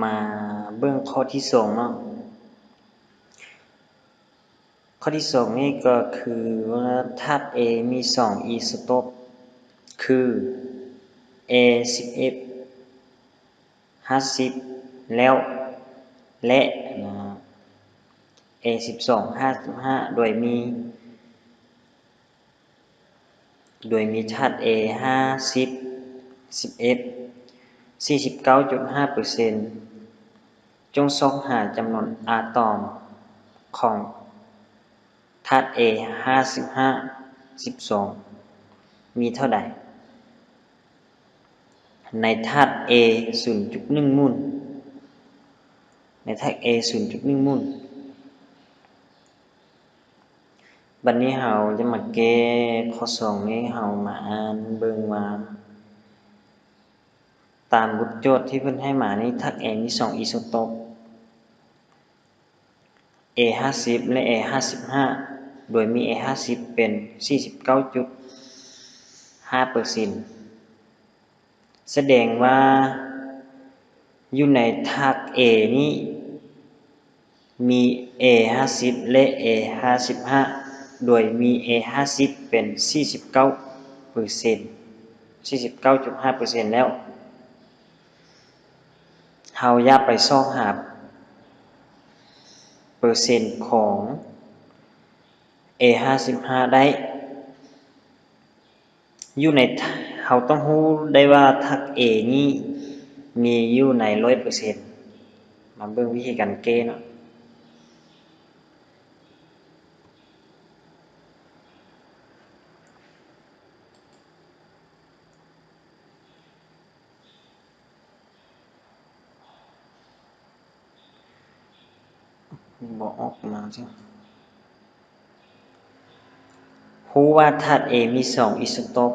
ມາເບິ່ງຂໍ້ທີສອງເນາະ. ຂໍ້ທີສອງນີ້ກໍຄືວ່າທາດ A ມີສອງອີໂຊໂຕບ ຄື A ສິບເອັດ ຫ້າສິບ ແລ້ວ ແລະ A ສິບສອງ ຫ້າສິບຫ້າ ໂດຍມີ ໂດຍມີທາດ A ຫ້າສິບ ສິບເອັດ ສີ່ສິບເກົ້າຈຸດຫ້າເປີເຊັນ. ຈົ່ງຊອກຫາຈຳນວນອາຕອມຂອງທາດ A ຫ້າສິບຫ້າ ສິບສອງ ມີເທົ່າໃດ? ໃນທາດ A ສູນຈຸດໜຶ່ງໂມນ, ໃນທາດ A ສູນຈຸດໜຶ່ງໂມນ. ບັດນີ້ເຮົາຈະມາແກ້ຂໍ້ສອງນີ້ ເຮົາມາອ່ານເບິ່ງວ່າ ຕາມບົດໂຈດທີ່ເພິ່ນໃຫ້ມານີ້ ທາດ A ມີສອງອີໂຊໂຕບ A ຫ້າສິບ ແລະ A ຫ້າສິບຫ້າ ໂດຍມີ A ຫ້າສິບເປັນ ສີ່ສິບເກົ້າຈຸດຫ້າເປີເຊັນ. ສະແດງວ່າຢູ່ໃນທາດ A ນີ້ມີ A ຫ້າສິບ ແລະ A ຫ້າສິບຫ້າ ໂດຍມີ A ຫ້າສິບເປັນ ສີ່ສິບເກົ້າເປີເຊັນ ສີ່ສິບເກົ້າຈຸດຫ້າເປີເຊັນແລ້ວ. ເຮົາຢາກໄປຊອກຫາເປີເຊັນຂອງ A ຫ້າສິບຫ້າ ໄດ້. ຢູ່ໃນ ເຮົາຕ້ອງຮູ້ໄດ້ວ່າທາດ A ນີ້ມີຢູ່ໃນຮ້ອຍເປີເຊັນ. ມາເບິ່ງວິທີການແກ້ເນາະ. ບໍ່ອອກມາຊັ້ນ. ຮູ້ວ່າທາດ A ມີສອງອີໂຊໂຕບ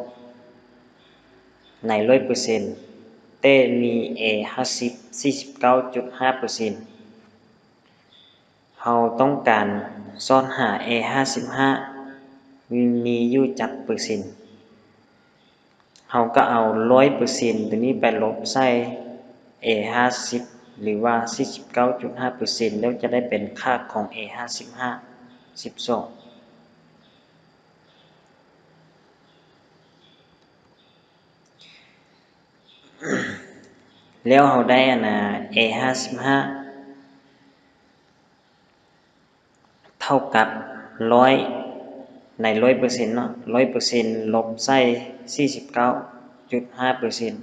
ໃນຮ້ອຍເປີເຊັນ ແຕ່ມີ A ຫ້າສິບ ສີ່ສິບເກົ້າຈຸດຫ້າເປີເຊັນ. ເຮົາຕ້ອງການຊອກຫາ A ຫ້າສິບຫ້າ ມີຢູ່ຈັກເປີເຊັນ. ເຮົາກໍເອົາຮ້ອຍເປີເຊັນໂຕນີ້ໄປລົບໃສ່ A ຫ້າສິບ ຫຼືວ່າ ສີ່ສິບເກົ້າຈຸດຫ້າເປີເຊັນ ແລ້ວຈະໄດ້ເປັນຄ່າຂອງ A ຫ້າສິບຫ້າ ສິບສອງ ແລ້ວເຮົາໄດ້ອັນນ່າ A ຫ້າສິບຫ້າ ເທົ່າກັບຮ້ອຍ ໃນຮ້ອຍເປີເຊັນເນາະ ຮ້ອຍເປີເຊັນລົບໃສ່ ສີ່ສິບເກົ້າຈຸດຫ້າເປີເຊັນ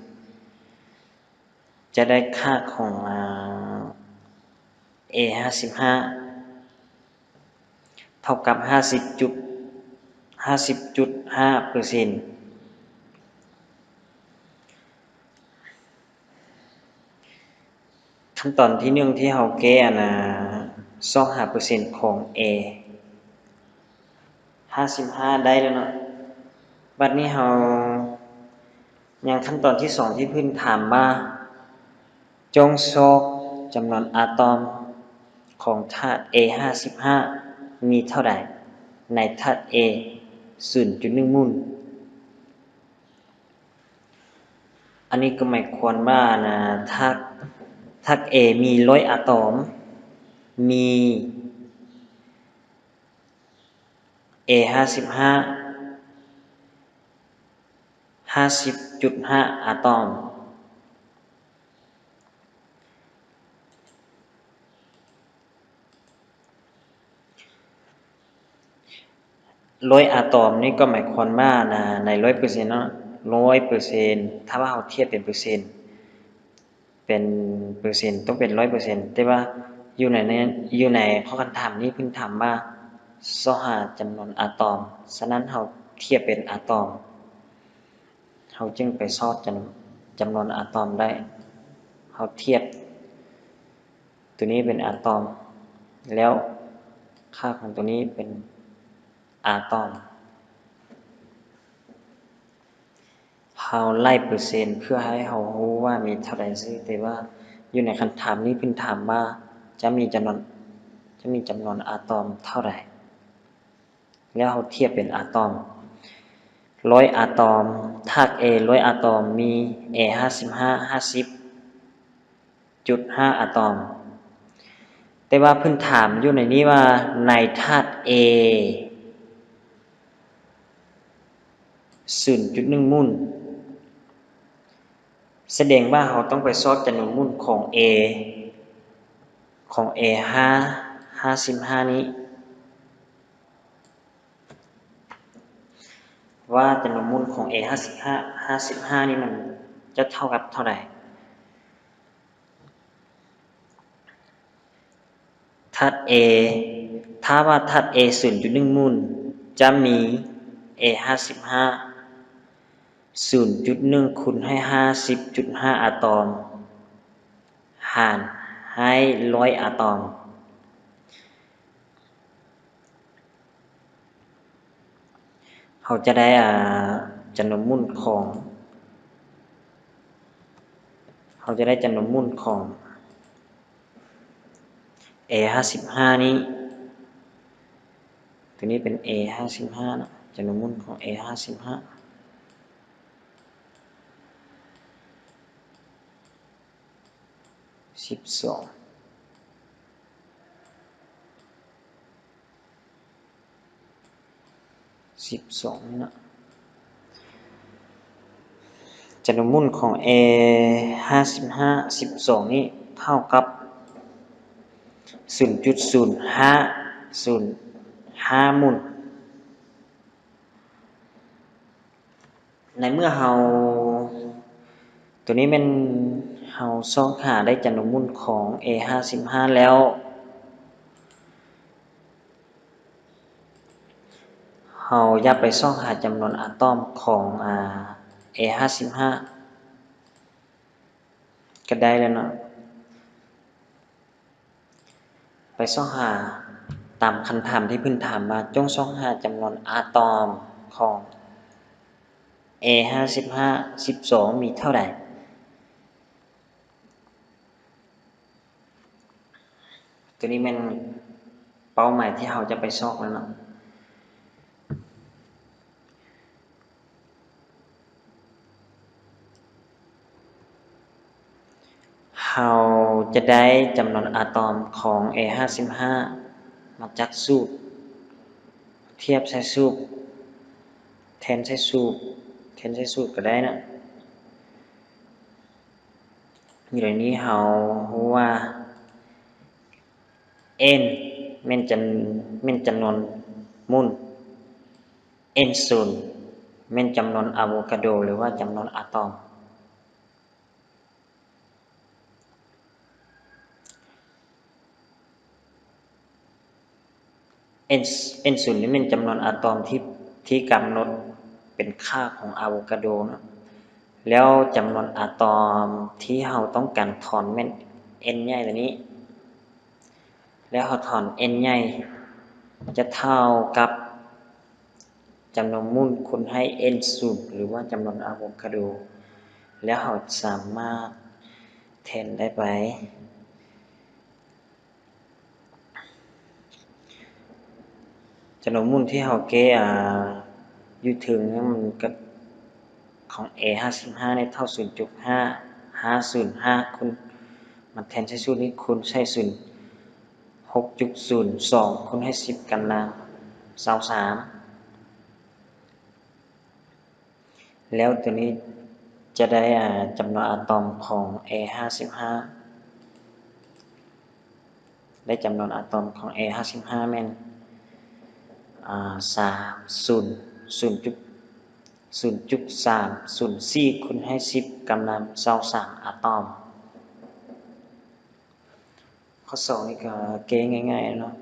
ຈະໄດ້ຄ່າຂອງ ອາ A ຫ້າສິບຫ້າ ເທົ່າກັບ ຫ້າສິບຈຸດ ຫ້າສິບຈຸດຫ້າເປີເຊັນ. ຂັ້ນຕອນທີໜຶ່ງທີ່ເຮົາແກ້ອັນນ່າ ຊອກຫາເປີເຊັນຂອງ A ຫ້າສິບຫ້າ ໄດ້ແລ້ວເນາະ. ບັດນີ້ເຮົາຍັງຂັ້ນຕອນທີສອງທີ່ເພິ່ນຖາມວ່າ ຈົ່ງຊອກຈຳນວນອາຕອມຂອງທາດ A ຫ້າສິບຫ້າ ມີເທົ່າໃດ ໃນທາດ A ສູນຈຸດໜຶ່ງໂມນ. ອັນນີ້ກໍໝາຍຄວາມວ່ານະ ທາດ ທາດ A ມີຮ້ອຍອາຕອມ ມີ A ຫ້າສິບຫ້າ ຫ້າສິບຈຸດຫ້າອາຕອມ. ຮ້ອຍອາຕອມນີ້ກໍໝາຍຄວາມວ່ານະ ໃນຮ້ອຍເປີເຊັນເນາະ ຮ້ອຍເປີເຊັນ ຖ້າວ່າເຮົາທຽບເປັນເປີເຊັນ ເປັນເປີເຊັນ ຕ້ອງເປັນຮ້ອຍເປີເຊັນ ແຕ່ວ່າຢູ່ໃນ ໃນ ຢູ່ໃນຂໍ້ຄຳຖາມນີ້ເພິ່ນຖາມວ່າ ຊອກຫາຈຳນວນອາຕອມ, ສະນັ້ນເຮົາທຽບເປັນອາຕອມ ເຮົາຈຶ່ງໄປຊອກຈຳ ຈຳນວນອາຕອມໄດ້. ເຮົາທຽບໂຕນີ້ເປັນອາຕອມ ແລ້ວຄ່າຂອງໂຕນີ້ເປັນອາຕອມ. ເຮົາໄລ່ເປີເຊັນເພື່ອໃຫ້ເຮົາຮູ້ວ່າມີເທົ່າໃດຊື່ ແຕ່ວ່າຢູ່ໃນຄຳຖາມນີ້ເພິ່ນຖາມວ່າຈະມີຈຳນວນ ຈະມີຈຳນວນອາຕອມເທົ່າໃດ ແລ້ວເຮົາທຽບເປັນອາຕອມ. ຮ້ອຍອາຕອມ ທາດ A ຮ້ອຍອາຕອມມີ A ຫ້າສິບຫ້າ ຫ້າສິບ ຈຸດຫ້າອາຕອມ. ແຕ່ວ່າເພິ່ນຖາມຢູ່ໃນນີ້ວ່າ ໃນທາດ A ສູນຈຸດໜຶ່ງມູນ ສະແດງວ່າເຮົາຕ້ອງໄປຊອກຈຳນວນມູນຂອງ A ຂອງ A ຫ້າ ຫ້າສິບຫ້ານີ້ ວ່າຈຳນວນມູນຂອງ A ຫ້າສິບຫ້າ ຫ້າສິບຫ້ານີ້ມັນຈະເທົ່າກັບເທົ່າໃດ? ທາດ A ຖ້າວ່າທາດ A ສູນຈຸດໜຶ່ງມູນ ຈະມີ A ຫ້າສິບຫ້າ ສູນຈຸດໜຶ່ງຄູນໃຫ້ຫ້າສິບຈຸດຫ້າອາຕອມ ຫານໃຫ້ຮ້ອຍອາຕອມ. ເຮົາຈະໄດ້ ອ່າ ຈຳນວນມູນຂອງ ເຮົາຈະໄດ້ຈຳນວນມູນຂອງ A ຫ້າສິບຫ້ານີ້ ຕົວນີ້ເປັນ A ຫ້າສິບຫ້າເນາະ ຈຳນວນມູນຂອງ A ຫ້າສິບຫ້າ ສິບສອງ ສິບສອງນີ້ເນາະ ຈຳນວນມູນຂອງ A ຫ້າສິບຫ້າ ສິບສອງນີ້ເທົ່າກັບ ສູນຈຸດສູນຫ້າ ສູນຫ້າມູນ. ໃນເມື່ອເຮົາ ຕົວນີ້ແມ່ນເຮົາຊອກຫາໄດ້ຈຳນວນມູນຂອງ A ຫ້າສິບຫ້າແລ້ວ ເຮົາຢາກໄປຊອກຫາຈຳນວນອາຕອມຂອງ ອາ A ຫ້າສິບຫ້າ ກໍໄດ້ແລ້ວເນາະ. ໄປຊອກຫາຕາມຄຳຖາມທີ່ເພິ່ນຖາມມາ, ຈົ່ງຊອກຫາຈຳນວນອາຕອມຂອງ A ຫ້າສິບຫ້າ ສິບສອງ ມີເທົ່າໃດ? ຕົວນີ້ແມ່ນເປົ້າໝາຍທີ່ເຮົາຈະໄປຊອກແລ້ວເນາະ. ເຮົາຈະໄດ້ຈຳນວນອາຕອມຂອງ A ຫ້າສິບຫ້າ ມາຈາກສູດ ທຽບໃສ່ສູດ ແທນໃສ່ສູດ ແທນໃສ່ສູດກໍໄດ້ນະ. ຢູ່ໃນນີ້ເຮົາຮູ້ວ່າ N ແມ່ນຈຳ ແມ່ນຈຳນວນມູນ, N ສູນ ແມ່ນຈຳນວນອາໂວກາໂດ ຫຼືວ່າຈຳນວນອາຕອມ. N N ສູນນີ້ແມ່ນຈຳນວນອາຕອມທີ່ ທີ່ກຳນົດເປັນຄ່າຂອງອາໂວກາໂດເນາະ, ແລ້ວຈຳນວນອາຕອມທີ່ເຮົາຕ້ອງການຖອນແມ່ນ N ໃຫຍ່ຕົວນີ້, ແລ້ວເຮົາຖອນ N ໃຫຍ່ຈະເທົ່າກັບ ຈຳນວນມູນຄູນໃຫ້ N ສູນ ຫຼືວ່າຈຳນວນອາໂວກາໂດ ແລ້ວເຮົາສາມາດແທນໄດ້ໄປ ຈຳນວນມູນທີ່ເຮົາແກ້ ອາ ຢູ່ເທິງນັ້ນມັນກໍ ຂອງ A ຫ້າສິບຫ້ານີ້ເທົ່າ ສູນຈຸດຫ້າຫ້າສູນຫ້າ ຄູນ ມາແທນໃສ່ສູດນີ້ ຄູນໃສ່ສູນ ຫົກຈຸດສູນສອງ ຄູນໃຫ້ສິບກຳລັງຊາວສາມ ແລ້ວຕົວນີ້ຈະໄດ້ ອາ ຈຳນວນອາຕອມຂອງ A ຫ້າສິບຫ້າ ໄດ້ຈຳນວນອາຕອມຂອງ A ຫ້າສິບຫ້າແມ່ນ ອາ ສາມ ສູນ ສູນຈຸດ ສູນຈຸດສາມສູນສີ່ ຄູນໃຫ້ສິບກຳລັງຊາວສາມອາຕອມ. ຂໍ້ສອງນີ້ກໍແກ້ງ່າຍໆເນາະ,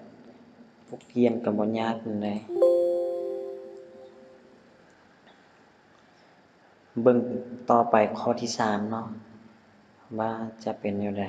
ບົດຮຽນກໍບໍ່ຍາກປານໃດ. ເບິ່ງຕໍ່ໄປຂໍ້ທີສາມເນາະ ວ່າຈະເປັນແນວໃດ.